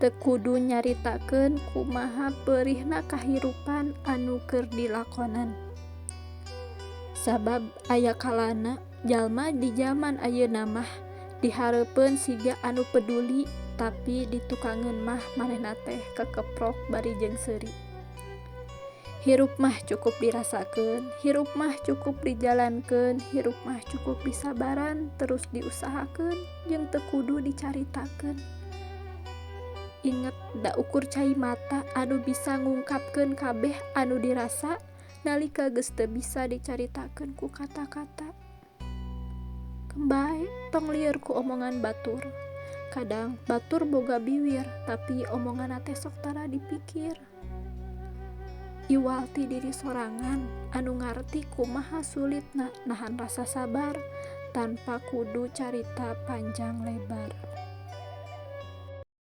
Teu kudu nyaritakeun kumaha peurihna kahirupan anu keur dilakonan. Sabab aya kalana jalma di jaman ayeuna mah dihareupeun siga anu peduli, tapi ditukangeun mah manehna teh kekeprok bari jeung seuri. Hirup mah cukup dirasakeun, hirup mah cukup dijalankeun, hirup mah cukup disabaran terus diusahakeun jeung teu kudu dicaritakeun. Inget da ukur cai mata anu bisa ngungkapkeun kabeh anu dirasa nalika geus teu bisa dicaritakeun ku kata-kata. Keun bae tong lieur ku omongan batur. Kadang batur boga biwir tapi omonganna teh sok tara dipikir. Iwal ti diri sorangan anu ngarti kumaha sulitna nahan rasa sabar tanpa kudu carita panjang lebar.